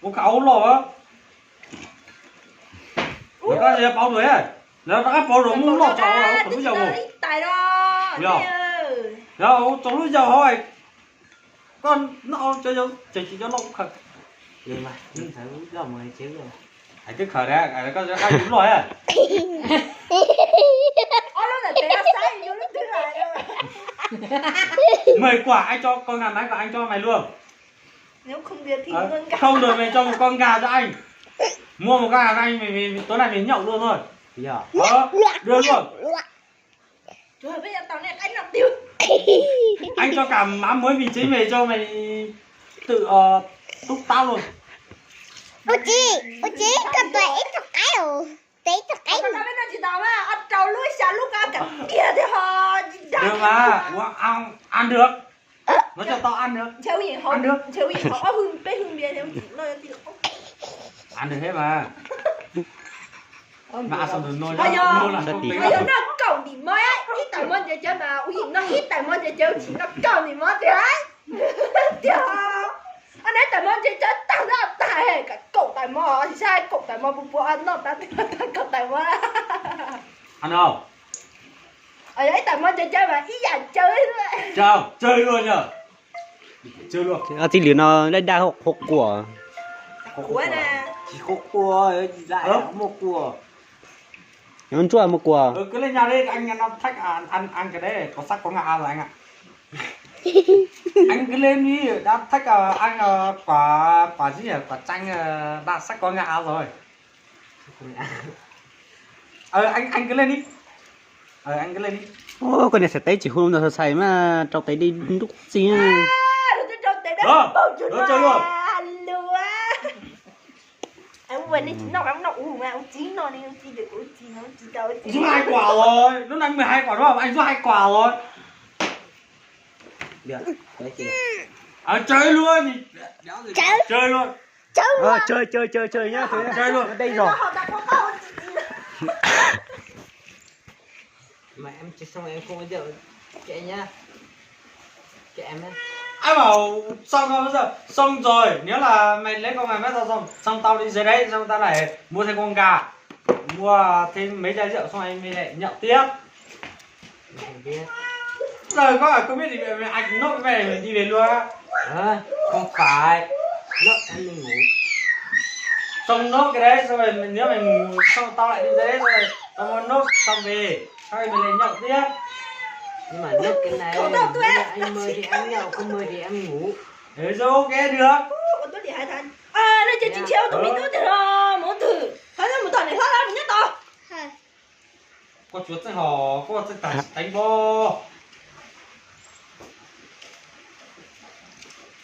Ua khav ub loj a. Lawv rov qab pauv dua, lawv rov qab pauv dua mus loj tsaus thaum lub yau. Yog, yog tsaus lub yau hov. Koj noj tsev tsis cov loj khaws. Hais twb khaws, koj rov qab yus loj. Mời quả anh cho con gà nãy của anh cho mày luôn. Không được mày cho một con gà cho anh. Mua một con gà cho anh, mày, mày, mày, tối nay mày nhậu luôn thôi. Được luôn. Anh cho cả má muối mì chính về cho mày tự, ờ, túc táo luôn. Ua txiv, ua txiv, koj tuav ib tug qaib, tuav ib tug qaib. Được mà, ua ăn, ăn được. Nó cho tao ăn được. Ăn được. Ăn được hết mà. Mas a xo ntawm no yog noj kaum nim mo, ib tais mov nce cawv mas ua yim noj ib tais mov nce cawv tsis noj kaum nim mo tiag. Tiag, noj ib tais mov nce cawv tag nrho tag, kaum tais mov, tsis saib kaum tais mov puas puas noj tag kaum tais mov. Yog ib tais mov nce cawv mas ib yam cawv. Tsis luag, tsis luag. Txiv lwm no daj daj hauv quas. Tsis hauv quas, muaj quas. Nyob ntsuab muaj quas. Koj leej nyab, anh, anh, anh, anh cái đấy có sắp có ngã rồi anh ạ. Anh cứ lên đi, đã thách, ờ, anh, ờ, quả, quả gì nhỉ? Quả chanh, ờ, đã sắp có ngã rồi. Ờ, anh, anh cứ lên đi. Ờ, anh cứ lên đi. Ua, koj niag xaiv teb tsis hu ntawd xaiv mas rau tes di nruj txi. Rub hai quả rồi, lúc nãy mười hai quả rồi. Ờ, chơi luôn. Chơi luôn. Ờ, chơi, chơi, chơi, chơi nhá. Chơi luôn. Đây rồi. Mà em chưa xong em không bao giờ kệ nhá. Kệ em nhá. Ai bảo xong rồi, xong rồi, nếu là mày lấy con gà mẹ tao xong, xong tao đi dưới đấy, xong tao lại mua thêm con gà, mua thêm mấy chai rượu, xong anh mày lại nhậu tiếp. Giờ có phải không biết gì về mày, anh nốt cái này mày đi về luôn á. Hả? Không phải. Nốt anh đi ngủ. Xong nốt cái đấy, xong rồi nếu mày ngủ, xong tao lại đi dưới đấy, xong rồi tao mua nốt xong về, xong rồi mày lại nhậu tiếp. Nhưng mà nốt cái này, nếu mà anh mời thì anh nhậu, không mời thì em ngủ. Ừ, rồi ok được. Koj tsuav txeej hos koj txeej tag tsis teeb pob.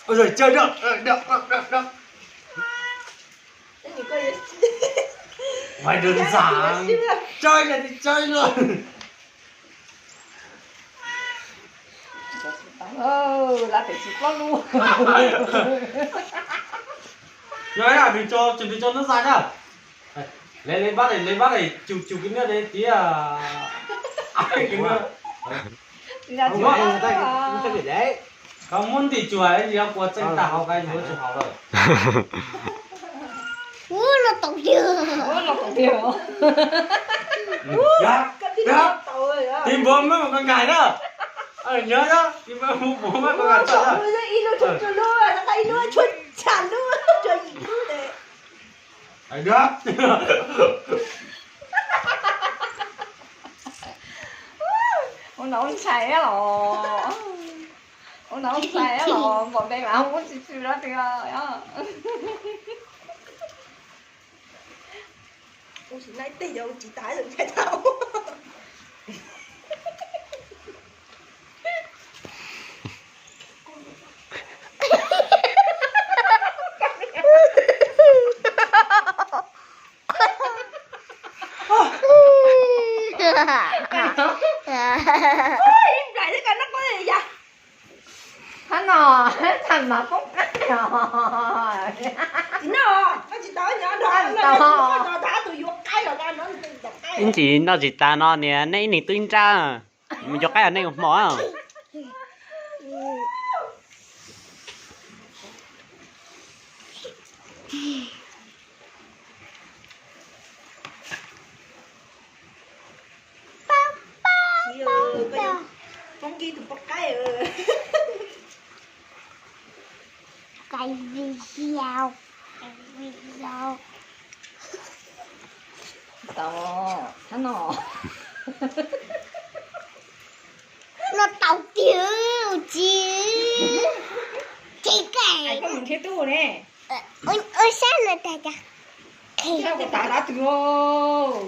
Ôi giời, chơi được, được, được, được, được. Ngoài đơn giản, chơi là thì chơi luôn. Lá pem tsis plaub lub. Nws tso, nws tso nws xa na. Lấy, lấy bát này, lấy bát này, chụp, chụp cái nước đấy tí à. Ai, cái nước. Không muốn thì chùa ấy gì không, chùa Trần Tảo cái gì chùa học rồi. Ua, los tau tiag. Ua, los tau tiag. Thì bố mất một con gà đó. Ờ, nhớ đó, thì bố, bố mất con gà chọi đó. Ib lub tshuav tsawg lub, ib lub tshuav tsawg lub, tshuav yim lub ne. Ua no ntshai los, ua no ntshai los npaum npe mas ua tsis tshwm no tiag. Ua tsis nai tej yog ua tsis tas ntshai tau. Thab no, thab mas poob qab os. Tsis noj, koj tsis tau nyob nrog, noj tus yuav qaib los, noj tus yuav qaib. Ib ntsis noj tsis tas no niag nej ib niag tub ib nrab, mus cov qaib nej ua hmo. Poob kiag tus poj qaib. Cài video, cài video. Tau, thab no. No tau tiag tsis. Tsis kể. Ai, koj mus nrhiav tub ne. Ua, ua sab no tas cas.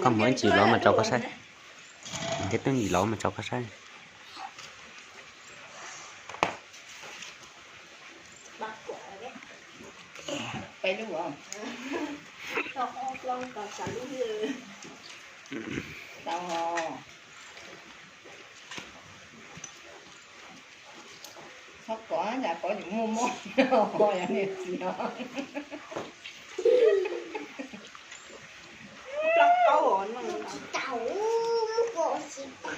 Koj mus ib ntsis lov mas tso koj saib. Thiab tub ntsis lov mas tso koj saib. Peb lub. Tau. Txhob kov, tsam kov yuav muaj mob, yog niam txiv os. Plaub qaub os no. Tsis tau, muab kov tsis tau.